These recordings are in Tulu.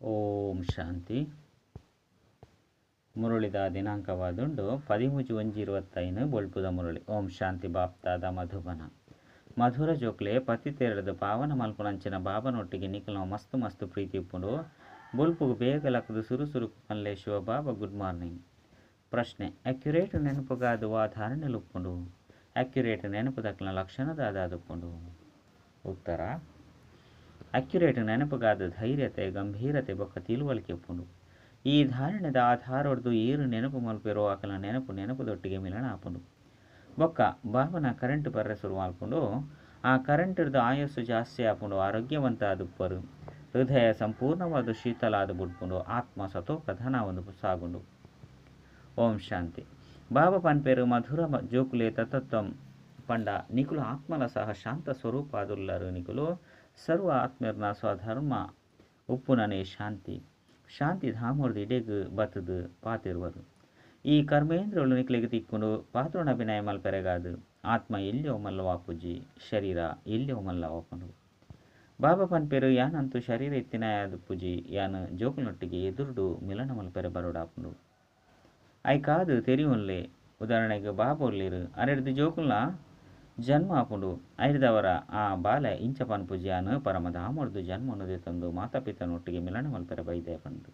ಓಂ ಶಾಂತಿ. ಮುರಳಿದ ದಿನಾಂಕವಾದುಂಡು 13/1/25 ಬೊಳ್ಪುದ ಮುರಳಿ. ಓಂ ಶಾಂತಿ. ಬಾಪ್ತಾದ ಮಧುಬನ ಮಧುರ ಜೋಕ್ಲೆ ಪತಿ ತೇರದು ಪಾವನ ಮಲ್ಪುನಂಚಿನ ಬಾಬನೊಟ್ಟಿಗೆ ನಿಕಲ್ನ ಮಸ್ತು ಮಸ್ತು ಪ್ರೀತಿ ಉಪ್ಪುಂಡು. ಬೊಲ್ಪುಗು ಬೇಗ ಲಕ್ಕದು ಸುರು ಸುರುಕು ಪನ್ಲೆ ಶಿವ ಬಾಬಾ ಗುಡ್ ಮಾರ್ನಿಂಗ್. ಪ್ರಶ್ನೆ: ಅಕ್ಯುರೇಟ್ ನೆನಪುಗಾದು ವಾ ಧಾರಣೆಲು ಉಪ್ಪುಂಡು? ಅಕ್ಯುರೇಟ್ ನೆನಪು ದಕ್ಲಿನ ಲಕ್ಷಣ ದಾದಾದುಪ್ಪುಂಡು? ಉತ್ತರ: ಅಕ್ಯುರೇಟ್ ನೆನಪುಗಾದ ಧೈರ್ಯತೆ, ಗಂಭೀರತೆ ಬೊಕ್ಕ ತಿಳುವಳಿಕೆ ಉಪ್ಪುಂಡು. ಈ ಧಾರಣೆದ ಆಧಾರೊಡ್ದು ಏರು ನೆನಪು ಮಲ್ಪೆರೋ ಅಕಲ್ನ ನೆನಪು ನೆನಪುದೊಟ್ಟಿಗೆ ಮಿಲನ ಆಪುಂಡು. ಬೊಕ್ಕ ಬಾಬನ ಕರೆಂಟ್ ಬರ್ರೆ ಶುರು ಆಲ್ಪುಂಡು. ಆ ಕರೆಂಟ್‌ದ ಆಯಸ್ಸು ಜಾಸ್ತಿ ಆಪುಂಡು, ಆರೋಗ್ಯವಂತ ಆದುಪ್ಪರು. ಹೃದಯ ಸಂಪೂರ್ಣವಾದ ಶೀತಲ ಆದ್ ಬುಡ್ಪುಂಡು. ಆತ್ಮ ಸತೋ ಪ್ರಧಾನ ಒಂದು ಸಾಗುಂಡು. ಓಂ ಶಾಂತಿ. ಬಾಬಾ ಪನ್ಪೇರು, ಮಧುರ ಜೋಕುಲೆ ತತತ್ವಂ ಪಂಡ ನಿಕುಲು ಆತ್ಮಲ ಸಹ ಶಾಂತ ಸ್ವರೂಪ ಆದುಲ್ಲರು. ನಿಕುಲು ಸರ್ವ ಆತ್ಮರ್ನ ಸ್ವಧರ್ಮ ಉಪ್ಪುನನೇ ಶಾಂತಿ. ಶಾಂತಿ ಧಾಮರ್ದು ಇಡೆಗ್ ಬತ್ತದು ಪಾತಿರುವರು. ಈ ಕರ್ಮೇಂದ್ರಳು ನಿಕ್ಲೆಗ್ ತಿಕ್ಕೊಂಡು ಪಾತ್ರಣ ಅಭಿನಯ ಮಲ್ಪೆರೆಗಾದು. ಆತ್ಮ ಎಲ್ಲಿಯೋ ಮಲ್ಲವಾಪುಜಿ, ಶರೀರ ಎಲ್ಲಿಯೋ ಮಲ್ಲವಾಪುಂಡು. ಬಾಬಾ ಪನ್ಪೇರು, ಯಾನಂತೂ ಶರೀರ ಇತ್ತಿನ ಪೂಜಿ, ಯಾನು ಜೋಕುನೊಟ್ಟಿಗೆ ಎದುರುಡು ಮಿಲನ ಮಲ್ಪೆರೆ ಬರೋಡಾಪುಂಡು. ಐಕಾದು ತೆರಿಯುನ್ಲೆ. ಉದಾಹರಣೆಗೆ ಬಾಬಾ ಉಲ್ಲೇರು, ಅರೆಡ್ದು ಜೋಕುಲ್ನ ಜನ್ಮ ಆಪುಂಡು. ಐರ್ದವರ ಆ ಬಾಲೆ ಇಂಚ ಪನ್ಪುಜಿ, ಯಾನು ಪರಮಧಾಮರ್ದು ಜನ್ಮನು ತಂದು ಮಾತಾಪಿತನೊಟ್ಟಿಗೆ ಮಿಲನ ಮಲ್ಪೆರೆ ಬೈದೆ ಪಂಡು.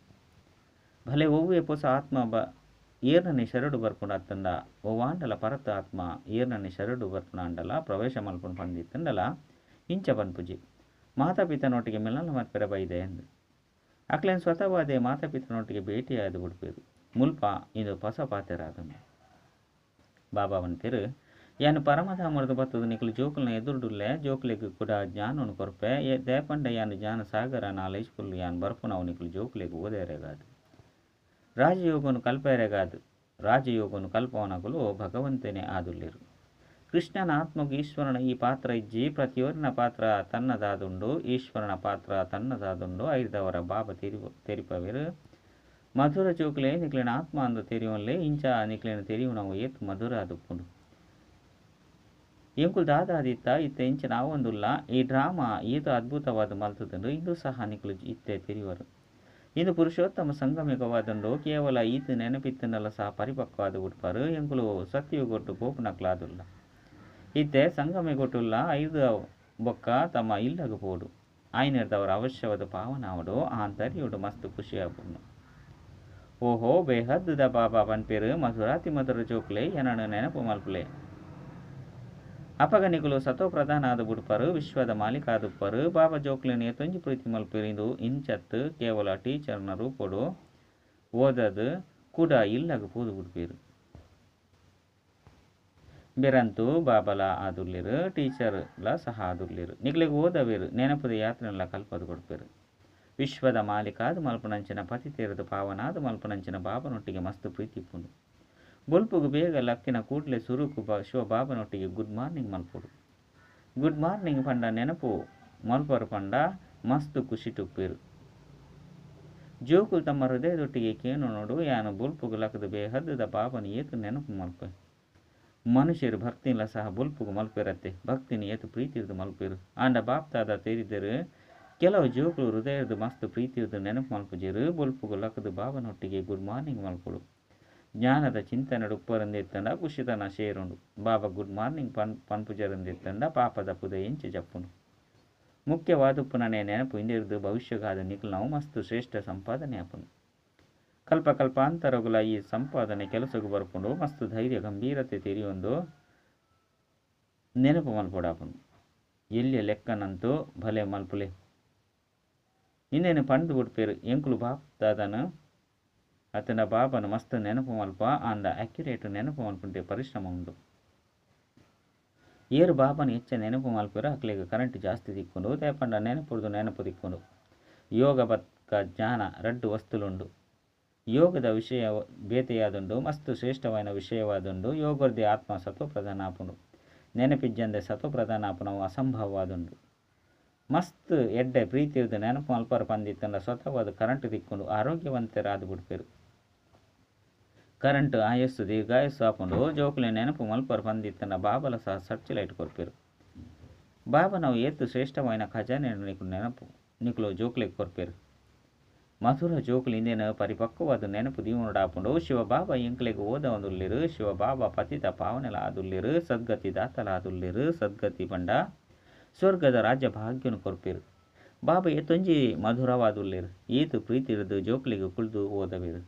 ಭಲೆ ಒವ್ವೆ ಪೊಸ ಆತ್ಮ ಬ ಏರ್ನನೆ ಶರಡು ಬರ್ಪುಂಡು ಅತ್ತಂಡ ಒವ್ವಾಂಡಲ ಪರತ್ ಆತ್ಮ ಏರ್ನನೆ ಶರಡು ಬರ್ಪುಣ ಅಂಡಲ ಪ್ರವೇಶ ಮಲ್ಪುಂಡು ಪಂದಿತ್ತಂಡಲ ಇಂಚ ಪನ್ಪುಜಿ, ಮಾತಾಪಿತನೊಟ್ಟಿಗೆ ಮಿಲನ ಮಲ್ಪೆರೆ ಬೈದೆ ಎಂದು. ಅಕ್ಲೇನ್ ಸ್ವತಃವಾದೇ ಮಾತಾಪಿತನೊಟ್ಟಿಗೆ ಭೇಟಿಯಾದ ಬಿಡ್ಪೇರು. ಮುಲ್ಪ ಇದು ಪೊಸ ಪಾತೆರಾದನು. ಬಾಬಾ ಪನ್ಪೇರು, ಯಾನು ಪರಮಧಾಮರ್ದು ಬತ್ತದು ನಿಕುಲು ಜೋಕುಲ್ನ ಎದುರುಡುಲ್ಲೆ, ಜೋಕುಲೆಗ್ ಕೂಡ ಜ್ಞಾನವನ್ನು ಕೊರ್ಪೆ. ದೇಪಂಡ ಯಾನು ಜ್ಞಾನ ಸಾಗರ ನಾಲೆಜ್ ಫುಲ್. ಯಾನು ಬರ್ಪುನವು ನಿಕುಲು ಜೋಕುಲೆಗ್ ಓದೇರೆಗಾದು, ರಾಜಯೋಗನು ಕಲ್ಪೆರೆಗಾದು. ರಾಜಯೋಗನು ಕಲ್ಪವನಕುಲು ಭಗವಂತನೇ ಆದುಲ್ಲೇರು. ಕೃಷ್ಣನ ಆತ್ಮಗ್ ಈಶ್ವರನ ಈ ಪಾತ್ರ ಇಜ್ಜಿ. ಪ್ರತಿಯೊರಿನ ಪಾತ್ರ ತನ್ನದಾದುಂಡು, ಈಶ್ವರನ ಪಾತ್ರ ತನ್ನದಾದುಂಡು. ಐದವರ ಬಾಬಾ ತೆರಿಪವೇರು, ಮಧುರ ಜೋಕುಲೆ ನಿಕ್ಲೆನ ಆತ್ಮ ಅಂದು ತೆರಿಯುವನ್ಲೆ. ಇಂಚ ನಿಕ್ಲೆನ ತೆರಿಯುನವು ಏತ್ ಮಧುರ ಆದುಪ್ಪುಂಡು. ಎಂಕುಲು ದಾದಾದಿತ್ತ ಇತ್ತೆ ಇಂಚ ನಾವೊಂದುಲ್ಲ. ಈ ಡ್ರಾಮಾ ಏತು ಅದ್ಭುತವಾದ ಮಲ್ತುದುಂಡು. ಇಂದು ಸಹ ನಿಕ್ಲು ಇತ್ತೆ ತೆರಿಯುವರು. ಇಂದು ಪುರುಷೋತ್ತಮ ಸಂಗಮಿಕವಾದುಂಡು. ಕೇವಲ ಈತ ನೆನಪಿತ್ತನಲ್ಲ ಸಹ ಪರಿಪಕ್ವಾದ ಉಡ್ಪಾರು. ಎಂಕುಲು ಸತ್ಯಗೊಟ್ಟು ಪೋಪುನಕ್ಲಾದುಲ್ಲ. ಇತ್ತೆ ಸಂಗಮಿಗೊಟ್ಟುಲ್ಲ. ಐದು ಬೊಕ್ಕ ತಮ್ಮ ಇಲ್ಲಗ ಪೋಡು ಆಯ್ನೆರ್ದವರ ಅವಶ್ಯವಾದ ಪಾವನಾವಡು ಆಂತರ್ಯುಡು ಮಸ್ತ್ ಖುಷಿ ಆಪುಂಡು. ಓಹೋ, ಬೇಹದ್ದುದ ಬಾಬಾ ಪನ್ಪೇರು, ಮಧುರಾತಿ ಮಧುರ ಜೋಕ್ಲೆ ಎನನು ನೆನಪು ಮಲ್ಪುಲೆ. ಅಪಗ ನಿಕುಲು ಸತೋ ಪ್ರಧಾನ ಆದ ಬುಡ್ಪರು, ವಿಶ್ವದ ಮಾಲೀಕ ಆದುಪ್ಪರು. ಬಾಬಾ ಜೋಕ್ಲೆನ್ ಏತೊಂಜಿ ಪ್ರೀತಿ ಮಲ್ಪೇರು. ಇಂದು ಇಂಚತ್ತು ಕೇವಲ ಟೀಚರ್ನ ರೂಪೊಡು ಓದದು ಕೂಡ ಇಲ್ಲಗ ಪೋದು ಬಿಡ್ಪೇರು. ಬೆರಂತು ಬಾಬಲ ಆದುರ್ಲಿರು, ಟೀಚರ್ಲ ಸಹ ಆದುರ್ಲಿರು. ನಿಕ್ಲೆಗ್ ಓದವೇರು, ನೆನಪುದ ಯಾತ್ರೆಲ್ಲ ಕಲ್ಪದು ಕೊಡ್ಪೇರು. ವಿಶ್ವದ ಮಾಲೀಕಾದ ಮಲ್ಪುನಂಚಿನ ಪತಿ ತೇರದು ಪಾವನಾದ ಮಲ್ಪುನಂಚಿನ ಬಾಬನೊಟ್ಟಿಗೆ ಮಸ್ತ್ ಪ್ರೀತಿ ಇಪ್ಪುಂಡು. ಬೊಲ್ಪುಗು ಬೇಗ ಲಕ್ಕಿನ ಕೂಡ್ಲೆ ಸುರುಕು ಶಿವ ಬಾಬನೊಟ್ಟಿಗೆ ಗುಡ್ ಮಾರ್ನಿಂಗ್ ಮಲ್ಪೊಡು. ಗುಡ್ ಮಾರ್ನಿಂಗ್ ಪಂಡ ನೆನಪು ಮಲ್ಪರು ಪಂಡ ಮಸ್ತ್ ಖುಷಿ ಟುಪ್ಪೇರು. ಜೋಕುಲು ತಮ್ಮ ಹೃದಯದೊಟ್ಟಿಗೆ ಕೇನು ನೋಡು, ಯಾನು ಬೊಲ್ಪುಗು ಲಕ್ಕದ ಬೇಹದ್ದದ ಬಾಬನ ಏತು ನೆನಪು ಮಲ್ಪೆ. ಮನುಷ್ಯರು ಭಕ್ತಿನ ಸಹ ಬೊಲ್ಪುಗು ಮಲ್ಪೆರತ್ತೆ. ಭಕ್ತಿನ ಏತು ಪ್ರೀತಿರ್ದು ಮಲ್ಪೇರು. ಆಂಡ ಬಾಪ್ತಾದ ತೇರಿದರು, ಕೆಲವು ಜೋಕುಲು ಹೃದಯದ ಮಸ್ತ್ ಪ್ರೀತಿರ್ದು ನೆನಪು ಮಲ್ಪುಜೇರು. ಬೊಲ್ಪುಗು ಲಕ್ಕದ ಬಾಬನೊಟ್ಟಿಗೆ ಗುಡ್ ಮಾರ್ನಿಂಗ್ ಮಲ್ಪೊಡು. ಜ್ಞಾನದ ಚಿಂತನೆ ಉಪ್ಪರಂದಿತ್ತಂಡ ಖುಷಿತನ ಶೇರುಂಡು. ಬಾಬಾ ಗುಡ್ ಮಾರ್ನಿಂಗ್ ಪನ್ಪುಜರಂದಿತ್ತಂಡ ಪಾಪದ ಪುದ ಎಂಚೆ ಜಪ್ಪುಂಡು. ಮುಖ್ಯವಾದುಪ್ಪುನನೇ ನೆನಪು ಇಂದಿರ್ದು ಭವಿಷ್ಯಗಾದ ನಿಕುಲು ನಾವು ಮಸ್ತ್ ಶ್ರೇಷ್ಠ ಸಂಪಾದನೆ ಆಪುಂಡು. ಕಲ್ಪ ಕಲ್ಪಾಂತರಗುಲ ಈ ಸಂಪಾದನೆ ಕೆಲಸಕ್ಕೆ ಬರ್ಪುಂಡು. ಮಸ್ತ್ ಧೈರ್ಯ ಗಂಭೀರತೆ ತೆರಿಯೊಂದು ನೆನಪು ಮಲ್ಪೊಡಾಪುಂಡು. ಎಲ್ಲಿಯ ಲೆಕ್ಕನಂತೂ ಭಲೆ ಮಲ್ಪುಲೆ. ಇನ್ನೇನು ಪಂಡು ಬಿಡ್ಪೇರು, ಎಂಕುಲು ಬಾಪ್ ದಾದನು ಅತನ ಬಾಬನ ಮಸ್ತ್ ನೆನಪು ಮಲ್ಪ. ಅಂದ ಅಕ್ಯುರೇಟ್ ನೆನಪು ಮಲ್ಪುಂಟೆ ಪರಿಶ್ರಮ ಉಂಡು. ಏರು ಬಾಬನ ಹೆಚ್ಚ ನೆನಪು ಮಲ್ಪೇರು ಅಕ್ಲೆಗ್ ಕರೆಂಟ್ ಜಾಸ್ತಿ ತಿಕ್ಕೊಂಡು. ತೇಪಂಡ ನೆನಪುರ್ದು ನೆನಪು ತಿಕ್ಕೊಂಡು. ಯೋಗ ಬಕ್ಕ ಜ್ಞಾನ ರಡ್ಡು ವಸ್ತುಲುಂಡು. ಯೋಗದ ವಿಷಯ ಬೇತೆಯಾದುಂಡು, ಮಸ್ತ್ ಶ್ರೇಷ್ಠವಾದ ವಿಷಯವಾದುಂಡು. ಯೋಗರ್ದಿ ಆತ್ಮ ಸತ್ವ ಪ್ರಧಾನ ಆಪುಂಡು. ನೆನಪಿಜ್ಜಂದೆ ಸತ್ವ ಪ್ರಧಾನ ಆಪುನವು ಅಸಂಭವವಾದುಂಡು. ಮಸ್ತ್ ಎಡ್ಡೆ ಪ್ರೀತಿರ್ದು ನೆನಪು ಮಲ್ಪರ ಪಂದಿತ್ತಂಡ ಸ್ವತಃವಾದ ಕರೆಂಟ್ ತಿಕ್ಕೊಂಡು ಆರೋಗ್ಯವಂತರಾದ ಬಿಡ್ಪೇರು. ಕರೆಂಟ್ ಆಯಸ್ಸು ದೀರ್ಘಾಯಸ್ಸು ಆಪುಂಡು. ಜೋಕುಲೆ ನೆನಪು ಮಲ್ಪರ ಪಂದಿತ್ತಂಡ ಬಾಬಲ ಸಹ ಸರ್ಚ್ ಲೈಟ್ ಕೊರ್ಪೇರು. ಬಾಬಾ ನಾವು ಏತು ಶ್ರೇಷ್ಠವಾದ ಖಜಾನೆ ನಿಕುಲು ನೆನಪು ನಿಕುಲು ಜೋಕ್ಲೆಗ್ ಕೊರ್ಪೇರು. ಮಧುರ ಜೋಕುಲು ಇಂದೇನು ಪರಿಪಕ್ವವಾದ ನೆನಪು ದೀವನಡಾಪುಂಡು. ಶಿವಬಾಬಾ ಎಂಕ್ಲೆಗ್ ಓದವೊಂದುಲ್ಲೆರ್. ಶಿವಬಾಬಾ ಪತಿತ ಪಾವನೆಲ ಆದುಲ್ಲೆರ್, ಸದ್ಗತಿ ದಾತಲ ಆದುಲ್ಲೆರ್. ಸದ್ಗತಿ ಪಂಡ ಸ್ವರ್ಗದ ರಾಜ್ಯ ಭಾಗ್ಯನು ಕೊರ್ಪೆರ್. ಬಾಬಾ ಏತೊಂಜಿ ಮಧುರವಾದುಲ್ಲೆರ್, ಏತು ಪ್ರೀತಿರ್ದು ಜೋಕುಲೆಗ್ ಕುಲ್ದು ಓದವೆರ್.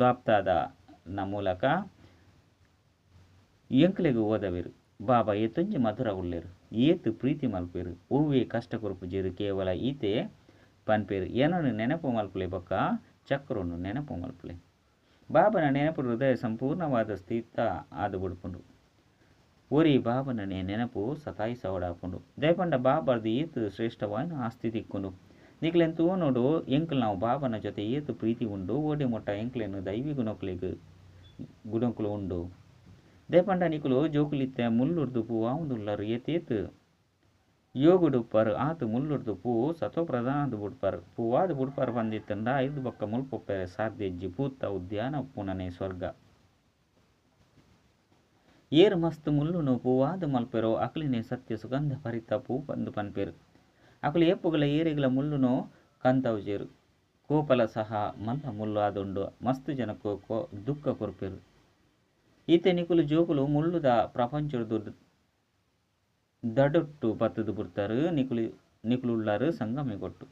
ಬಾಪ್ತಾದ ನ ಮೂಲಕ ಎಂಕ್ಲೆಗ್ ಓದವೆರ್. ಬಾಬಾ ಏತೊಂಜಿ ಮಧುರ ಉಲ್ಲೆರ್, ಏತು ಪ್ರೀತಿ ಮಲ್ಪೆರ್. ಒವ್ವೇ ಕಷ್ಟ ಕೊರ್ಪುಜೆರ್, ಕೇವಲ ಈತೆ ಪನ್ಪೆರ್, ಏನನ್ನು ನೆನಪು ಮಲ್ಪುಲೆ ಬೊಕ್ಕ ಚಕ್ರನು ನೆನಪು ಮಲ್ಪುಲೆ. ಬಾಬನ ನೆನಪು ಹೃದಯ ಸಂಪೂರ್ಣವಾದ ಸ್ಥಿತ ಆದು ಬುಡ್ಪುಂಡು. ಒರಿ ಬಾಬನನೆ ನೆನಪು ಸತಾಯಿಸವಡಾಪುಂಡು. ದಯಪಂಡ ಬಾಬರ್ದು ಏತು ಶ್ರೇಷ್ಠವಾಯಿನ ಆಸ್ತಿ ತಿಕ್ಕುಂಡು. ನಿಕ್ಲೆನ್ ತೂವನೋಡು ಎಂಕ್ಲು ನಾವು ಬಾಬನ ಜೊತೆ ಏತು ಪ್ರೀತಿ ಉಂಡು, ಓಡೆ ಮುಟ್ಟ ಎಂಕ್ಲೆನ್ ದೈವಿ ಗುಣಕ್ಲೆಗ್ ಗುಣಕ್ಲು ಉಂಡು. ದಯಪಂಡ ನಿಕುಲು ಜೋಕುಲಿತ್ತೆ ಮುಲ್ಲುರ್ದು ಪೂವಾವುಂದುಲ್ಲರು. ಏತೇತು ಯೋಗುಡುಪ್ಪರು ಆತು ಮುಲ್ಲುರ್ದು ಪೂ ಸತೋ ಪ್ರಧಾನದ ಬುಡ್ಪರು. ಪೂವಾದ ಬುಡ್ಪರು ಬಂದಿತ್ತಂಡ ಐದು ಬೊಕ್ಕ ಮುಲ್ಪೊಪ್ಪೆರೆ ಸಾಧ್ಯ ಇಜ್ಜಿ. ಪೂತ್ತ ಉದ್ಯಾನ ಉಪ್ಪುನನೆ ಸ್ವರ್ಗ. ಏರು ಮಸ್ತ್ ಮುಲ್ಲುನು ಪೂವಾದ ಮಲ್ಪೆರೋ ಅಕ್ಲಿನೇ ಸತ್ಯ ಸುಗಂಧ ಭರಿತ ಪೂ ಬಂದು ಪನ್ಪೆರು. ಅಕುಲು ಏಪುಗಳ ಏರಿಗಳ ಮುಲ್ಲುನು ಕಂತವುಜೆರು. ಕೋಪಲ ಸಹ ಮಲ್ಲ ಮುಲ್ಲು ಆದುಂಡು, ಮಸ್ತ್ ಜನಕ್ಕೂ ದುಃಖ ಕೊರ್ಪೆರು. ಈತೆ ನಿಕುಲು ಜೋಕುಲು ಮುಳ್ಳುದ ಪ್ರಪಂಚದ ದಡೊಟ್ಟು ಬತ್ತದು ಬುಡ್ತಾರು. ನಿಕುಲು ನಿಕುಲುಳ್ಳಾರು ಸಂಗಮೆ ಕೊಟ್ಟು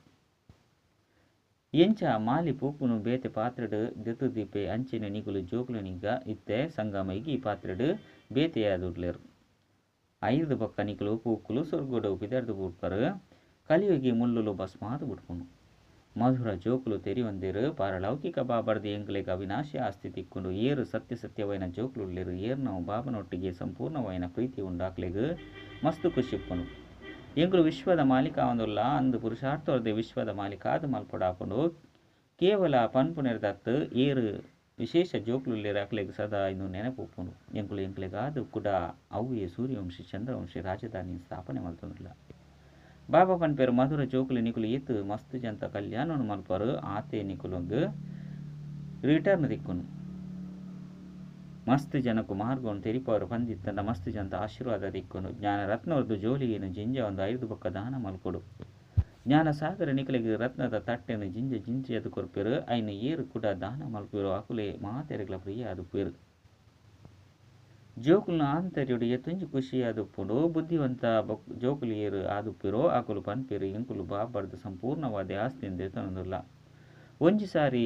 ಎಂಚ ಮಾಲಿ ಪೂಪುನು ಬೇತೆ ಪಾತ್ರೆಡು ದೆತ್ತು ದೀಪೆ ಅಂಚಿನ ನಿಕುಲು ಜೋಕುಲನಿಗ ಇತ್ತೆ ಸಂಗಮೈಗೆ ಈ ಪಾತ್ರೆಡು ಬೇತೆಯಾದುಡ್ಲೇರು. ಐದು ಬೊಕ್ಕ ನಿಕುಲು ಪೂಕುಲು ಸ್ವರ್ಗಡು ಪಿದರ್ದು ಬುಡ್ಪರು. ಕಲಿಯುಗಿ ಮುಳ್ಳುಲು ಭಸ್ಮಾದು ಬುಡ್ಪುನು. ಮಧುರ ಜೋಕುಲು ತೆರಿವಂದೇರು. ಪಾರಲೌಕಿಕ ಬಾಬರ್ದು ಎಂಕ್ಲೆಗ್ ಅವಿನಾಶಿ ಆಸ್ತಿ ತಿಕ್ಕೊಂಡು. ಏರು ಸತ್ಯ ಸತ್ಯವೈನ ಜೋಕುಲುಲ್ಲೇರು, ಏರು ನಾವು ಬಾಬನೊಟ್ಟಿಗೆ ಸಂಪೂರ್ಣವಾಯಿನ ಪ್ರೀತಿ ಉಂಡಾಕ್ಲೆಗ್ ಮಸ್ತು ಖುಷಿಪ್ಪುನು. ಎಂಕುಲು ವಿಶ್ವದ ಮಾಲೀಕ ಆವೊಂದುಲ್ಲ ಅಂದು ಪುರುಷಾರ್ಥವರ್ದೆ ವಿಶ್ವದ ಮಾಲೀಕ ಆದ್ ಮಲ್ಪೊಡಾಪುಂಡು. ಕೇವಲ ಪನ್ಪುನೆರ್ದತ್ತು ಏರು ವಿಶೇಷ ಜೋಕುಲುಲ್ಲೇರು ಅಕ್ಲೆಗ್ ಸದಾ ಇಂದು ನೆನಪು ಉಪ್ಪುಂಡು. ಎಂಕುಲು ಎಂಕ್ಲೆಗಾದ್ ಕುಡ ಅವ್ವೇ ಸೂರ್ಯವಂಶಿ ಚಂದ್ರವಂಶಿ ರಾಜಧಾನಿ ಸ್ಥಾಪನೆ ಮಲ್ತೊಂದುಲ್ಲ. ಬಾಬಾ ಪನ್ಪೆರು ಮಧುರ ಜೋಕುಲು ನಿಕುಲು ಏತ್ ಮಸ್ತ್ ಜಂತ ಕಲ್ಯಾಣನು ಮಲ್ಪರು ಆತೆ ನಿಕುಲುಗ್ ರಿಟರ್ನ್ ದಿಕ್ಕುನು. ಮಸ್ತ್ ಜನಕು ಮಾರ್ಗವನ್ನು ತೆರಿಪವರು ಪಂದಿತ್ತಂಡ ಮಸ್ತ್ ಜನತ ಆಶೀರ್ವಾದ ದಿಕ್ಕುನು. ಜ್ಞಾನ ರತ್ನವರ್ದು ಜೋಲಿಯನ್ನು ಜಿಂಜ ಒಂದು ಐದು ಬೊಕ್ಕ ದಾನ ಮಲ್ಕೊಡು. ಜ್ಞಾನ ಸಾಗರ ನಿಕಲಿಗೆ ರತ್ನದ ತಟ್ಟೆನು ಜಿಂಜ ಜಿಂಜಿಯದು ಕೊರ್ಪೆರು. ಐನ ಏರು ಕೂಡ ದಾನ ಮಲ್ಪೆರು ಅಕುಲೆ ಮಾತೆರೆಗ್ಲ ಪ್ರಿಯ ಆದುಪ್ಪೆರು. ಜೋಕುಲ್ನ ಆಂತರ್ಯಡು ಎತ್ತೊಂಜಿ ಖುಷಿ ಆದುಪ್ಪುಂಡು. ಬುದ್ಧಿವಂತ ಜೋಕುಲು ಏರು ಆದುಪ್ಪೆರೋ ಅಕುಲು ಪನ್ಪೆರು ಎಂಕುಲು ಬಾಬರ್ದು ಸಂಪೂರ್ಣವಾದ ಆಸ್ತಿಯಿಂದ ಎತ್ತೊಂದುಲ್ಲ. ಒಂಜಿ ಸಾರಿ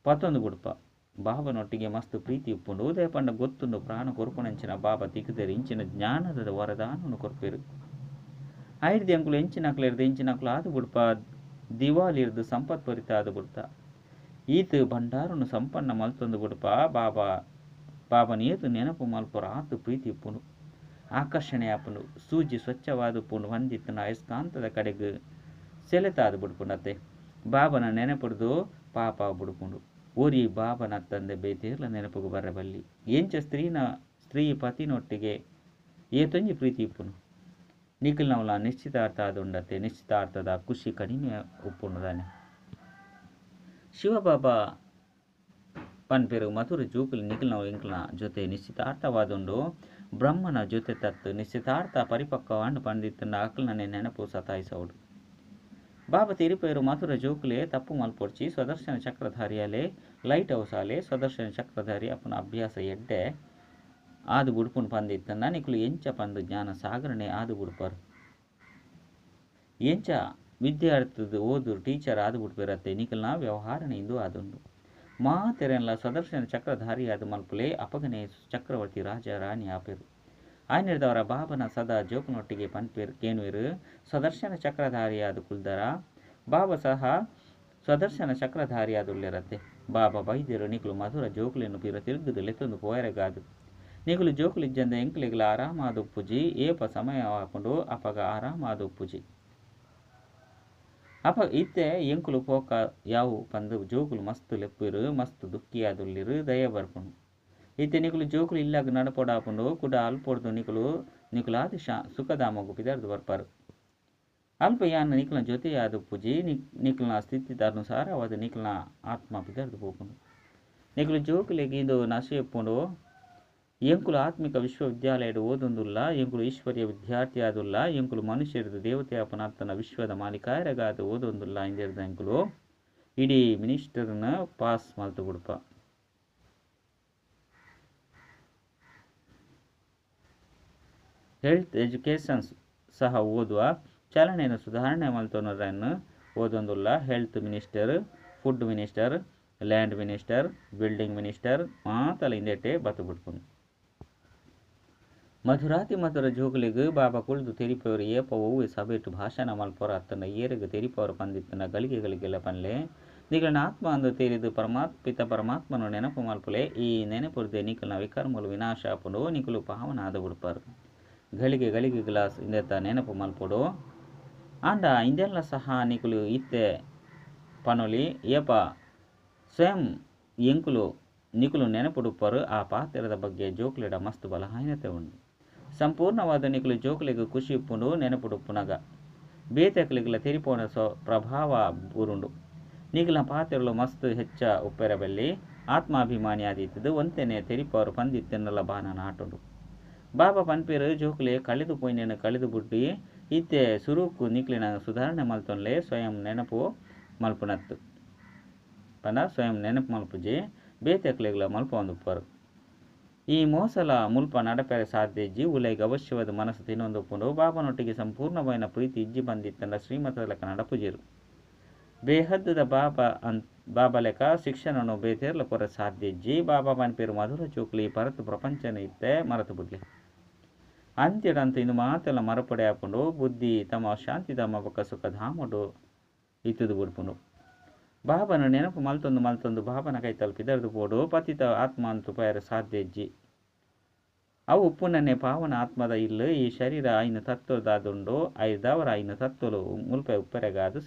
ಪತ್ತೊಂದು ಬುಡ್ಪ ಬಾಬನೊಟ್ಟಿಗೆ ಮಸ್ತ್ ಪ್ರೀತಿ ಉಪ್ಪುಂಡು. ದಯಪಂಡ ಗೊತ್ತುಂಡು ಪ್ರಾಣ ಕೊರ್ಪುನಂಚಿನ ಬಾಬಾ ತಿಕ್ಕುದೇರು ಇಂಚಿನ ಜ್ಞಾನದ ವರದಾನವನ್ನು ಕೊರ್ಪೆರು. ಐರ್ದಿ ಅಂಕುಲು ಎಂಚಿನಕ್ಲೆರ್ದು ಎಂಚಿನಕ್ಲು ಆದು ಬುಡ್ಪ ದಿವಾಲಿರ್ದು ಸಂಪತ್ ಪರಿತ ಆದು ಬುಡ್ತ. ಈತ ಭಂಡಾರನು ಸಂಪನ್ನ ಮಲ್ತೊಂದು ಬುಡ್ಪ. ಬಾಬಾ ಬಾಬನ ಏತು ನೆನಪು ಮಲ್ಪುರ ಆತು ಪ್ರೀತಿ ಉಪ್ಪುಂಡು, ಆಕರ್ಷಣೆ ಆಪುಂಡು. ಸೂಜಿ ಸ್ವಚ್ಛವಾದ ಉಪ್ಪುಂಡು ಹೊಂದಿತ್ತನ ಅಯಸ್ಕಾಂತದ ಕಡೆಗ್ ಸೆಳೆತಾದು ಬುಡ್ಪುಂಡತ್ತೆ. ಬಾಬನ ನೆನಪುಡ್ದು ಪಾಪ ಬುಡ್ಪುಂಡು. ಓರಿ ಬಾಬನ ತಂದೆ ಬೇತೇರ್ಲ ನೆನಪುಗು ಬರಬಲ್ಲಿ. ಎಂಚ ಸ್ತ್ರೀ ಪತಿನೊಟ್ಟಿಗೆ ಏತೊಂಜಿ ಪ್ರೀತಿ ಉಪ್ಪುಂಡು. ನಿಖಿಲ್ನವಲ ನಿಶ್ಚಿತಾರ್ಥ ಆದುಂಡತ್ತೆ. ನಿಶ್ಚಿತಾರ್ಥದ ಖುಷಿ ಕಡಿಮೆ ಉಪ್ಪುಂಡು ತಾನೆ. ಶಿವಬಾಬಾ ಪನ್ಪೆರು ಮಧುರ ಜೋಕುಲು ನಿಖಿಲ್ನವು ಎಂಕ್ಲನ ಜೊತೆ ನಿಶ್ಚಿತಾರ್ಥವಾದುಂಡು. ಬ್ರಹ್ಮನ ಜೊತೆ ತತ್ತು ನಿಶ್ಚಿತಾರ್ಥ ಪರಿಪಕ್ವವಾಂಡು ಪಂದಿತ್ತಂಡ ಅಕ್ಲನೆ ನೆನಪು ಸತಾಯಿಸವಡು. ಬಾಬಾ ತಿರುಪೇರು ಮಧುರ ಜೋಕುಲೆ ತಪ್ಪು ಮಲ್ಪೊಡ್ಚಿ. ಸ್ವದರ್ಶನ ಚಕ್ರಧಾರಿಯಾಲೆ ಲೈಟ್ ಹೌಸಾಲೆ ಸ್ವದರ್ಶನ ಚಕ್ರಧಾರಿ ಅಪ್ಪನ ಅಭ್ಯಾಸ ಎಡ್ಡೆ ಆದು ಬುಡ್ಪುನ್ ಪಂದಿತ್ತಂಡ ನಿಕುಲು ಎಂಚ ಪಂದು ಜ್ಞಾನ ಸಾಗರಣೆ ಆದು ಬುಡ್ಪರು. ಎಂಚ ವಿದ್ಯಾರ್ಥಿದ ಓದು ಟೀಚರ್ ಆದು ಬುಡ್ಪಿರತ್ತೆ ನಿಕಲ್ನ ವ್ಯವಹಾರನೆ ಇಂದು ಆದುಂಡು. ಮಾತೆರೆನ್ಲ ಸ್ವದರ್ಶನ ಚಕ್ರಧಾರಿ ಆದ ಮಲ್ಪುಲೆ ಅಪಗನೆ ಚಕ್ರವರ್ತಿ ರಾಜ ರಾಣಿ ಆಪೆರು. ಆಯ್ನಿರ್ದವರ ಬಾಬನ ಸದಾ ಜೋಕುನೊಟ್ಟಿಗೆ ಪನ್ಪೇರು ಕೇನುವೆರು. ಸ್ವದರ್ಶನ ಚಕ್ರಧಾರಿಯಾದ ಕುಲ್ದರ ಬಾಬಾ ಸಹ ಸ್ವದರ್ಶನ ಚಕ್ರಧಾರಿಯಾದುಳ್ಳಿರತ್ತೆ. ಬಾಬಾ ಬೈದ್ಯರು ನಿಕುಲು ಮಧುರ ಜೋಕುಲೆನು ಪಿರ ತಿರುಗುದು ಲೆತ್ತೊಂದು ಪೋಯರೆಗಾದು. ನಿಕುಲು ಜೋಕುಲಿಜ್ಜಂದ ಎಂಕ್ಲೆಗ್ಲ ಆರಾಮಾದ ಉಪ್ಪುಜಿ. ಏಪ ಸಮಯ ಆಪುಂಡು ಅಪಗ ಆರಾಮಾದ ಉಪ್ಪುಜಿ. ಅಪ ಇತ್ತೆ ಎಂಕುಲು ಪೋಕ ಯಾವು ಪಂದು ಜೋಕುಲು ಮಸ್ತ್ ಲೆಪ್ಪುರು, ಮಸ್ತ್ ದುಃಖಿಯಾದುಳ್ಳಿರು, ದಯ ಬರ್ಪುಂಡು. ಇತ್ತೆ ನಿಕುಲು ಜೋಕುಲು ಇಲ್ಲಾಗ ನಡಪೊಡಾಪುಂಡು. ಕುಡ ಅಲ್ಪೊಡ್ದು ನಿಕುಲು ನಿಕುಲಾದ ಸುಖಧಾಮಗು ಪಿದರ್ದು ಬರ್ಪಾರು. ಅಲ್ಪ ಯಾನ್ ನಿಕಲ್ನ ಜೊತೆಯಾದ ಪೂಜಿ ನಿಕಲ್ನ ಸ್ಥಿತಿದ ಅನುಸಾರವಾದ ನಿಕಲ್ನ ಆತ್ಮ ಪಿದರ್ದು ಪೋಪುಂಡು. ನಿಕುಲು ಜೋಕುಲೆಗ್ ಇಂದು ನಶೆ ಉಪ್ಪುಂಡು. ಎಂಕುಲು ಆತ್ಮಿಕ ವಿಶ್ವವಿದ್ಯಾಲಯಡ್ ಓದೊಂದುಲ್ಲ. ಎಂಕುಲು ಈಶ್ವರ್ಯ ವಿದ್ಯಾರ್ಥಿ ಆದುಲ್ಲ. ಎಂಕುಲು ಮನುಷ್ಯರ್ದು ದೇವತೆ ಅಪನಾತ್ತನ ವಿಶ್ವದ ಮಾಲೀಕಾಯರಗಾದ ಓದೊಂದುಲ್ಲ. ಇಂದೆರ್ದ ಎಂಕುಲು ಇಡೀ ಮಿನಿಸ್ಟರ್ನ ಪಾಸ್ ಮಲ್ತು ಬುಡ್ಪ. ಹೆಲ್ತ್ ಎಜುಕೇಷನ್ ಸಹ ಓದುವ ಚಲನೆಯನ್ನು ಸುಧಾರಣೆ ಮಲ್ತೊನರನ್ನು ಓದೊಂದುಲ್ಲ. Health minister, food minister, land minister, building minister ಮಾತಲ ಇಂದೆಟೆ ಬತ್ತು ಬಿಡ್ಪುಂಡು. ಮಧುರಾತಿ ಮಧುರ ಜೋಕುಲೆಗ್ ಬಾಬಾ ಕುಳ್ದು ತೆರಿಪವರು ಏಪ ಒವ್ವೆ ಸಭೆಟ್ ಭಾಷಣ ಮಲ್ಪೊರ ಅತ್ತಂಡ ಏರೆಗ್ ತೆರಿಪವರು ಪಂದಿತ್ತನ ಗಳಿಗೆ ಗಳಿಗೆಲ್ಲ ಪನ್ಲೆ. ನಿಕಲ್ನ ಆತ್ಮ ಅಂದು ತೆರಿದು ಪರಮಾತ್ಪಿತ ಪರಮಾತ್ಮನು ನೆನಪು ಮಲ್ಪುಲೆ. ಈ ನೆನಪುರ್ದೆ ನಿಕಲ್ನ ವಿಕರ್ಮಲು ವಿನಾಶ ಆಪುಂಡು, ನಿಕುಲು ಪಾವನ ಆದ ಬಿಡ್ಪಾರು. ಗಳಿಗೆ ಗಳಿಗೆ ಗ್ಲಾಸ್ ಇಂದೆತ ನೆನಪು ಮಲ್ಪೊಡು. ಆಂಡ ಇಂದೆಲ್ಲ ಸಹ ನಿಕುಲು ಇತ್ತೆ ಪನೊಲಿ ಏಪ ಸ್ವಯಂ ಎಂಕುಲು ನಿಕುಲು ನೆನಪುಡುಪ್ಪರು. ಆ ಪಾತ್ರದ ಬಗ್ಗೆ ಜೋಕುಲೆಡ ಮಸ್ತ್ ಬಲಹೀನತೆ ಉಂಡು. ಸಂಪೂರ್ಣವಾದ ನಿಕುಲು ಜೋಕುಲೆಗ್ ಖುಷಿ ಉಪ್ಪುಂಡು ನೆನಪುಡುಪ್ಪುನಗ ಬೇತೆಕ್ಲೆಗ್ಲ ತೆರಿಪೋನ ಪ್ರಭಾವ ಬೂರುಂಡು. ನಿಕುಲ ಪಾತ್ರಲು ಮಸ್ತ್ ಹೆಚ್ಚ ಉಪ್ಪೆರ ಬಲ್ಲಿ. ಆತ್ಮಾಭಿಮಾನಿ ಆದಿತ್ತದು ಒಂತೆನೆ ತೆರಿಪವರು ಪಂದಿತ್ತೆನ್ನೆಲ್ಲ ಬಾನ ನಾಟುಂಡು. ಬಾಬಾ ಪನ್ಪೇರು ಜೋಕುಲೆ ಕಳೆದು ಪೋಯಿನೇನು ಕಳೆದು ಬುಡ್ಡಿ ಇತ್ತೆ ಸುರುಕು ನಿಕ್ಲಿನ ಸುಧಾರಣೆ ಮಲ್ತೊನ್ಲೆ. ಸ್ವಯಂ ನೆನಪು ಮಲ್ಪುನತ್ತು ಪಂಡ ಸ್ವಯಂ ನೆನಪು ಮಲ್ಪುಜಿ ಬೇತೆಕ್ಲೆಗ್ಲ ಮಲ್ಪೊಂದುಪ್ಪರು. ಈ ಮೋಸಲ ಮುಲ್ಪ ನಡಪೆರೆ ಸಾಧ್ಯ ಇಜ್ಜಿ. ಉಲೈಗ್ ಅವಶ್ಯವಾದ ಮನಸ್ಸು ತಿನ್ನೊಂದುಪ್ಪುಂಡು. ಬಾಬನೊಟ್ಟಿಗೆ ಸಂಪೂರ್ಣವಾಯಿನ ಪ್ರೀತಿ ಇಜ್ಜಿ ಬಂದಿತ್ತಂಡ ಶ್ರೀಮತದ ಲೆಕ್ಕ ನಡಪುಜಿರು. ಬೇಹದ್ದದ ಬಾಬಾ ಬಾಬಾ ಲೆಕ್ಕ ಶಿಕ್ಷಣನು ಬೇತೇರ್ಲ ಕೊರ ಸಾಧ್ಯ ಇಜ್ಜಿ. ಬಾಬಾ ಪನ್ಪೇರು ಮಧುರ ಚೋಕ್ಲಿ ಪರತು ಪ್ರಪಂಚನ ಇತ್ತೆ ಮರತು ಬುಡ್ಲಿ. ಅಂತ್ಯಡಂತ ಇನ್ನು ಮಾತೆಲ್ಲ ಮರಪಡೆ ಹಾಕೊಂಡು ಬುದ್ಧಿ ತಮ್ಮ ಶಾಂತಿಧಾಮ ಬೊಕ್ಕ ಸುಖಧಾಮಡು ಇತ್ತದು ಬುಡ್ಪುಂಡು. ಬಾಬನ ನೆನಪು ಮಲ್ತೊಂದು ಮಲ್ತೊಂದು ಬಾಬನ ಕೈ ತಲುಪಿದರ್ದು ಪೋಡು. ಪತಿತ ಆತ್ಮ ಅಂತೂ ಪಯರ ಸಾಧ್ಯ ಇಜ್ಜಿ. ಅವು ಉಪ್ಪುನನ್ನೇ ಪಾವನ ಆತ್ಮದ ಇಲ್ಲು. ಈ ಶರೀರ ಐನ ತತ್ವದಾದುಂಡು. ಐದವರ ಐನ ತತ್ವಲು ಮುಲ್ಪ ಉಪ್ಪರೆಗಾದು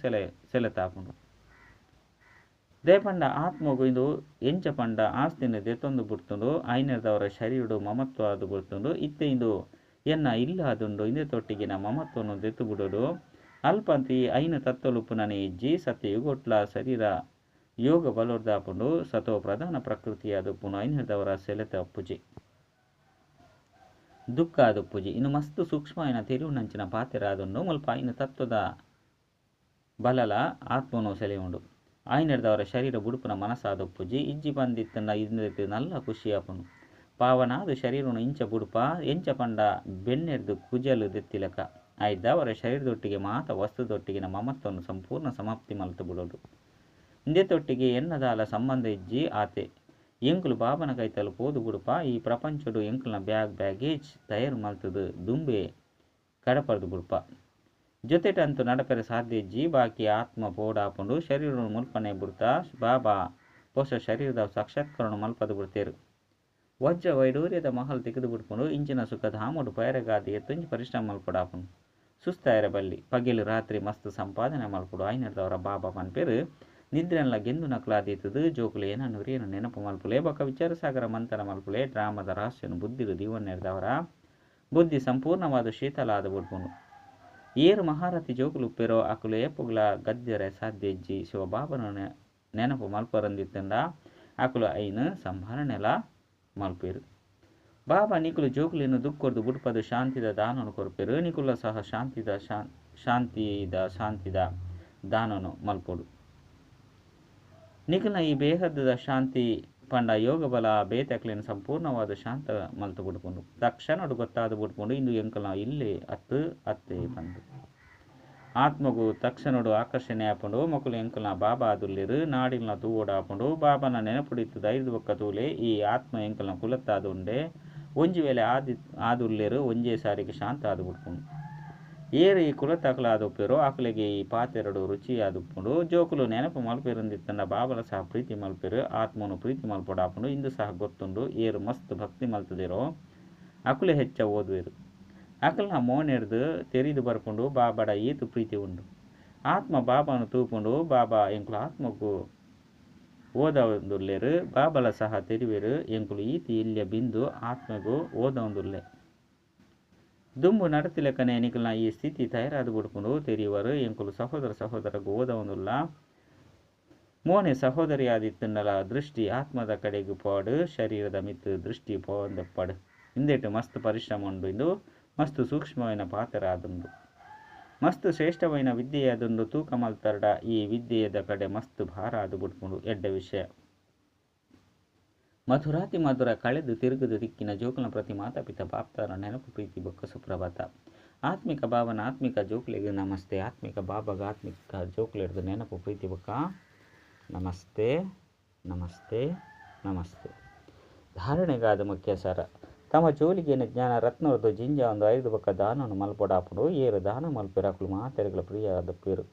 ಸೆಲೆತಾಪುಂಡು. ದೇಪಂಡ ಆತ್ಮಗು ಇದು ಎಂಚ ಪಂಡ ಆಸ್ತಿನ ದೆತ್ತೊಂದು ಬಿಡ್ತುಂಡು. ಐನದವರ ಶರೀರಡು ಮಮತ್ವ ಅದು ಬಿಡ್ತುಂಡು. ಇತ್ತೆ ಇಂದು ಎನ್ನ ಇಲ್ಲ ಅದುಂಡು. ಇಂದೆ ತೊಟ್ಟಿಗಿನ ಮಮತ್ವವನ್ನು ದೆತ್ತು ಬಿಡೋಡು. ಅಲ್ಪಂತಿ ಐನ ತತ್ವಲುಪ್ಪುನನೆ ಇಜ್ಜಿ. ಸತ್ಯಯುಗೊಟ್ಲ ಶರೀರ ಯೋಗ ಬಲೋರ್ದಾಪುಂಡು. ಸತೋ ಪ್ರಧಾನ ಪ್ರಕೃತಿ ಅದುಪ್ಪುನು. ಐನದವರ ಸೆಲೆತ ಅಪ್ಪುಜಿ, ದುಃಖ ಅದುಪ್ಪುಜಿ. ಇನ್ನು ಮಸ್ತ್ ಸೂಕ್ಷ್ಮ ಐನ ತೆರಿವುನಂಚಿನ ಪಾತ್ರ ಆದುಂಡು. ಮುಲ್ಪ ಐನ ತತ್ವದ ಬಲಲ ಆತ್ಮನು ಸೆಲೆಯುಂಡು. ಆಯ್ನೆರ್ದವರ ಶರೀರ ಬುಡುಪುನ ಮನಸ್ಸಾದೊಪ್ಪುಜಿ. ಇಜ್ಜಿ ಬಂದಿತ್ತಂಡ ಇಂದೆತ್ ನಲ್ಲ ಖುಷಿ ಆಪುಂಡು. ಪಾವನಾದು ಶರೀರನು ಇಂಚ ಬುಡುಪ ಎಂಚ ಪಂಡ ಬೆನ್ನೆರ್ದು ಕುಜಲು ದೆತ್ತಿಲಕ. ಆಯ್ದವರ ಶರೀರದೊಟ್ಟಿಗೆ ಮಾತ ವಸ್ತುದೊಟ್ಟಿಗಿನ ಮಮತ್ವವನ್ನು ಸಂಪೂರ್ಣ ಸಮಾಪ್ತಿ ಮಲ್ತು ಬಿಡೋಡು. ಇಂದೆತೊಟ್ಟಿಗೆ ಎನ್ನದಾಲ ಸಂಬಂಧ ಇಜ್ಜಿ ಆತೆ. ಎಂಕುಲು ಬಾಬನ ಕೈತಲು ಪೋದು ಬುಡುಪ. ಈ ಪ್ರಪಂಚಡು ಎಂಕುಲ್ನ ಬ್ಯಾಗೇಜ್ ತಯಾರು ಮಲ್ತದು ದುಂಬೆ ಕಡಪರ್ದು ಬುಡುಪ. ಜೊತೆಟಂತೂ ನಡಪೆರೆ ಸಾಧ್ಯ ಇಜ್ಜಿ. ಬಾಕಿ ಆತ್ಮ ಪೋಡಾಪುಂಡು. ಶರೀರನು ಮುಲ್ಪನೆ ಬುಡ್ತಾ ಬಾಬಾ ಪೋಷ ಶರೀರದ ಸಾಕ್ಷಾತ್ಕರಣ ಮಲ್ಪದು ಬಿಡ್ತೇರು. ವಜ್ರ ವೈಡೂರ್ಯದ ಮಹಲ್ ತೆಗೆದು ಬಿಡ್ಪುಂಡು. ಇಂಚಿನ ಸುಖಧಾಮಡು ಪಯರಗಾದಿ ಎತ್ತೊಂಜಿ ಪರಿಶ್ರಮ ಮಲ್ಪಡಾಪುಂಡು. ಸುಸ್ತಾಯರ ಬಲ್ಲಿ ಪಗೆಲು ರಾತ್ರಿ ಮಸ್ತ್ ಸಂಪಾದನೆ ಮಲ್ಪುಡು. ಆಯ್ನದವರ ಬಾಬಾ ಪನ್ಪೇರು ನಿದ್ರೆಲ್ಲ ಗೆಂದು ನಕಲಾದೀತದು. ಜೋಕುಲು ಏನನ್ನು ನೆನಪು ಮಲ್ಪುಲೆ. ಬೊಕ್ಕ ವಿಚಾರಸಾಗರ ಮಂಥನ ಮಲ್ಪುಲೆ. ಡ್ರಾಮದ ರಹಸ್ಯನು ಬುದ್ಧಿಡು ದೀವನ್ನೆರ್ದವರ ಬುದ್ಧಿ ಸಂಪೂರ್ಣವಾದ ಶೀತಲ ಆದ ಬಿಡ್ಪುಂಡು. ಏರು ಮಹಾರಥಿ ಜೋಕುಲು ಉಪ್ಪೇರೋ ಅಕುಲು ಏಪುಗ್ಲ ಗದ್ಯರೆ ಸಾಧ್ಯ ಇಜ್ಜಿ. ಶಿವಬಾಬನ ನೆನಪು ಮಲ್ಪರಂದಿತ್ತಂಡ ಅಕುಲು ಐನ ಸಂಭಾರಣೆಲ ಮಲ್ಪೇರು. ಬಾಬಾ ನಿಕುಲು ಜೋಕುಲಿನ ದುಃಖೊರ್ದು ಬುಡ್ಪದು ಶಾಂತಿದ ದಾನನು ಕೊರ್ಪೇರು. ನಿಕುಲ ಸಹ ಶಾಂತಿದ ಶಾಂತಿದ ಶಾಂತಿದ ದಾನನು ಮಲ್ಪೊಡು. ನಿಕುಲ್ನ ಈ ಬೇಹದ್ದದ ಶಾಂತಿ ಪಂಡ ಯೋಗ ಬಲ ಬೇತಕ್ಲಿನ ಸಂಪೂರ್ಣವಾದ ಶಾಂತ ಮಲ್ತು ಬಿಡ್ಪುಂಡು. ತಕ್ಷಣಡು ಗೊತ್ತಾದ ಬಿಡ್ಪುಂಡು ಇಂದು ಎಂಕಲ್ನ ಇಲ್ಲಿ ಅತ್ತು ಅತ್ತೆ ಬಂದು ಆತ್ಮಗು ತಕ್ಷಣಡು ಆಕರ್ಷಣೆ ಆಪುಂಡು. ಮಕ್ಕಳು ಎಂಕಲ್ನ ಬಾಬಾ ಅದುಲ್ಲೇರು ನಾಡಿಲ್ನ ತೂವೋಡು ಆಪುಂಡು. ಬಾಬಾನ ನೆನಪುಡಿತ್ತು ಧೈರ್ಯದ ಬೊಕ್ಕ ತೂಲೆ ಈ ಆತ್ಮ ಎಂಕಲ್ನ ಕುಲತ್ತಾದುಂಡೆ. ಒಂಜಿ ವೇಳೆ ಆದುಲ್ಲೇರು ಒಂಜೇ ಸಾರಿಗೆ ಶಾಂತ ಆದು ಬಿಡ್ಪುಂಡು. ಏರು ಈ ಕುಲತ್ತಾಕಲ ಆದುಪ್ಪೇರೋ ಆಕಲಿಗೆ ಈ ಪಾತೆರಡು ರುಚಿ ಆದುಪ್ಪುಂಡು. ಜೋಕುಲು ನೆನಪು ಮಲ್ಪೇರಂದಿತ್ತಂಡ ಬಾಬಲ ಸಹ ಪ್ರೀತಿ ಮಲ್ಪೇರು. ಆತ್ಮನು ಪ್ರೀತಿ ಮಲ್ಪೊಡಾಪುಂಡು. ಇಂದು ಸಹ ಗೊತ್ತುಂಡು ಏರು ಮಸ್ತ್ ಭಕ್ತಿ ಮಲ್ತದಿರೋ ಅಕುಲೆ ಹೆಚ್ಚ ಓದುವೆರು. ಅಕಲ್ನ ಮೋನೆರ್ದು ತೆರಿದು ಬರ್ಪುಂಡು ಬಾಬಡ ಏತು ಪ್ರೀತಿ ಉಂಡು. ಆತ್ಮ ಬಾಬಾನು ತೂಪುಂಡು. ಬಾಬಾ ಎಂಕುಲು ಆತ್ಮಕ್ಕೂ ಓದೊಂದುಲ್ಲೇರು. ಬಾಬಲ ಸಹ ತೆರಿವೆರು ಎಂಕುಲು ಈತಿ ಇಲ್ಯ ಬಿಂದು ಆತ್ಮಗೂ ಓದೊಂದುಲ್ಲೆ. ದುಂಬು ನಡತಿಲೆಕ್ಕನೆ ನಿಕಲ್ನ ಈ ಸ್ಥಿತಿ ತಯಾರಾದ ಬಿಡ್ಪುಂಡು. ತೆರಿಯುವರು ಎಂಕುಲು ಸಹೋದರ ಸಹೋದರಗೂ ಓದೊಂದುಲ್ಲ. ಮೋನೆ ಸಹೋದರಿಯಾದಿತ್ತನ್ನಲ ದೃಷ್ಟಿ ಆತ್ಮದ ಕಡೆಗೆ ಪಾಡು, ಶರೀರದ ಮಿತ್ತು ದೃಷ್ಟಿ ಪೋಂದೆಪ್ಪಾಡು. ಇಂದೆಟ್ಟು ಮಸ್ತ್ ಪರಿಶ್ರಮ ಉಂಡು. ಇಂದು ಮಸ್ತ್ ಸೂಕ್ಷ್ಮವಾದ ಪಾತ್ರ ಆದುಂಡು. ಮಸ್ತ್ ಶ್ರೇಷ್ಠವೈನ ವಿದ್ಯೆಯಾದುಂಡು ತೂಕ ಮಲ್ತರ್ಡ ಈ ವಿದ್ಯೆಯದ ಕಡೆ ಮಸ್ತ್ ಭಾರ ಆದು ಬುಡ್ಪುಂಡು ಎಡ್ಡೆ ವಿಷಯ. ಮಧುರಾತಿ ಮಧುರ ಕಳೆದು ತಿರುಗುದು ತಿಕ್ಕಿನ ಜೋಕುಲ ಪ್ರತಿ ಮಾತಾ ಪಿತಾ ಬಾಪ್ತಾರ ನೆನಪು ಪ್ರೀತಿ ಬೊಕ್ಕ ಸುಪ್ರಭಾತ. ಆತ್ಮಿಕ ಭಾವನ ಆತ್ಮಿಕ ಜೋಕುಲೆಗ್ ನಮಸ್ತೆ. ಆತ್ಮಿಕ ಬಾಬಾಗ ಆತ್ಮಿಕ ಜೋಕುಲೆರ್ದು ನೆನಪು ಪ್ರೀತಿ ಬೊಕ್ಕ ನಮಸ್ತೆ ನಮಸ್ತೆ ನಮಸ್ತೆ. ಧಾರಣೆಗಾದ ಮುಖ್ಯ ಸಾರ ತಮ್ಮ ಜೋಲಿಗೆನ ಜ್ಞಾನ ರತ್ನರ್ದು ಜಿಂಜ ಒಂದು ಐದು ಬೊಕ್ಕ ದಾನವನ್ನು ಮಲ್ಪೊಡಾಪುಂಡು. ಏರು ದಾನ ಮಲ್ಪೆರು ಅಕುಲು ಮಾತೆರೆಗ್ಲ ಪ್ರಿಯ ಪೇರು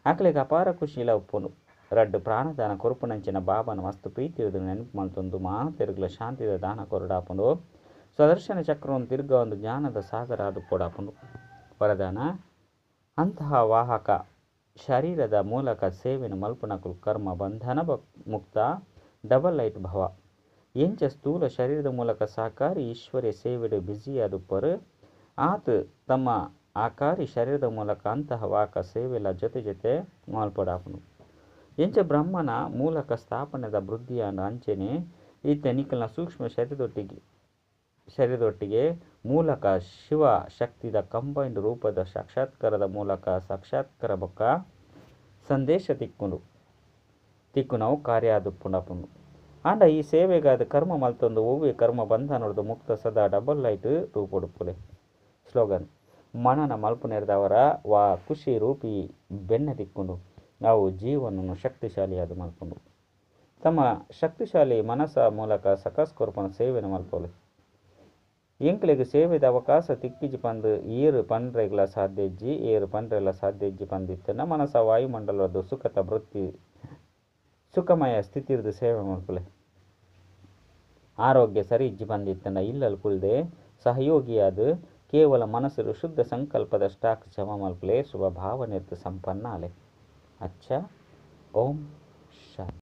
ಅಕಲೆಗ್ ಅಪಾರ ಖುಷಿಲ ಉಪ್ಪುಂಡು. ರಡ್ಡು ಪ್ರಾಣದಾನ ಕೊರುಪುನಂಚಿನ ಬಾಬನ ಮಸ್ತ್ ಪ್ರೀತಿ ನೆನಪು ಮಲ್ತೊಂದು ಮಾತೆರೆಗ್ಲ ಶಾಂತಿದ ದಾನ ಕೊರಡಾಪುಂಡು. ಸ್ವದರ್ಶನ ಚಕ್ರವನ್ನು ತಿರ್ಗ ಒಂದು ಜ್ಞಾನದ ಸಾಗರ ಅದು ಪೊಡಾಪುಂಡು. ವರದಾನ ಅಂತಹ ವಾಹಕ ಶರೀರದ ಮೂಲಕ ಸೇವೆಯನ್ನು ಮಲ್ಪುನಕುಲು ಕರ್ಮ ಬಂಧನ ಮುಕ್ತ ಡಬಲ್ ಲೈಟ್ ಭವ. ಎಂಚ ಸ್ಥೂಲ ಶರೀರದ ಮೂಲಕ ಸಾಕಾರಿ ಈಶ್ವರ್ಯ ಸೇವೆಡು ಬ್ಯುಸಿಯಾದುಪ್ಪರು ಆತ್ ತಮ್ಮ ಆಕಾರಿ ಶರೀರದ ಮೂಲಕ ಅಂತಹ ವಾಕ ಸೇವೆಲ ಜೊತೆ ಜೊತೆ ಮಲ್ಪೊಡಾಪುಂಡು. ಎಂಚ ಬ್ರಹ್ಮನ ಮೂಲಕ ಸ್ಥಾಪನೆದ ವೃದ್ಧಿಯಾನ ಅಂಚೆನೆ ಇತ್ತೆ ನಿಖಲ್ನ ಸೂಕ್ಷ್ಮ ಶರೀರದೊಟ್ಟಿಗೆ ಮೂಲಕ ಶಿವ ಶಕ್ತಿದ ಕಂಬೈನ್ಡ್ ರೂಪದ ಸಾಕ್ಷಾತ್ಕಾರದ ಮೂಲಕ ಸಾಕ್ಷಾತ್ಕಾರ ಬೊಕ್ಕ ಸಂದೇಶ ತಿಕ್ಕುಂಡು ತಿಕ್ಕುನವು ಕಾರ್ಯ ಆದುಪ್ಪುಂಡಾಪುಂಡು. ಆಂಡ ಈ ಸೇವೆಗಾದ ಕರ್ಮ ಮಲ್ತೊಂದು ಒವ್ವೆ ಕರ್ಮ ಬಂಧನೊರ್ದು ಮುಕ್ತ ಸದಾ ಡಬಲ್ ಲೈಟ್ ರೂಪೊಡುಪ್ಪುಲೆ. ಸ್ಲೋಗನ್ ಮನನ ಮಲ್ಪುನೆರ್ದವರ ವಾ ಖುಷಿ ರೂಪಿ ಬೆನ್ನೆ ತಿಕ್ಕುಂಡು ಅವು ಜೀವನನು ಶಕ್ತಿಶಾಲಿಯಾದ ಮಲ್ಪುಂಡು. ತಮ್ಮ ಶಕ್ತಿಶಾಲಿ ಮನಸ ಮೂಲಕ ಸಕಸ್ ಕೊರ್ಪುನ ಸೇವೆನ ಮಲ್ಪೊಲಿ. ಎಂಕ್ಲೆಗ್ ಸೇವೆದ ಅವಕಾಶ ತಿಕ್ಕಿಜಿ ಪಂದು ಏರು ಪಂಡ್ರೆಗ್ಲ ಸಾಧ್ಯ ಇಜ್ಜಿ ಏರು ಪಂಡ್ರೆಲ ಸಾಧ್ಯ ಇಜ್ಜಿ ಪಂದಿತ್ತನ ಮನಸ ವಾಯುಮಂಡಲದ ಸುಖತ ವೃತ್ತಿ ಸುಖಮಯ ಸ್ಥಿತಿರ್ದು ಸೇವೆ ಮಲ್ಪುಲೆ. ಆರೋಗ್ಯ ಸರಿ ಇಜ್ಜಿ ಪಂದಿತ್ತನ ಇಲ್ಲಲ್ ಕುಲ್ದೆ ಸಹಯೋಗಿಯಾದ ಕೇವಲ ಮನಸ್ಸು ಶುದ್ಧ ಸಂಕಲ್ಪದ ಸ್ಟಾಕ್ ಜಮಾ ಮಲ್ಪುಲೆ. ಶುಭ ಭಾವನೆರ್ದು ಸಂಪನ್ನ ಅಲೆ. ಅಚ್ಚ ಓಂ ಶಾಂತಿ.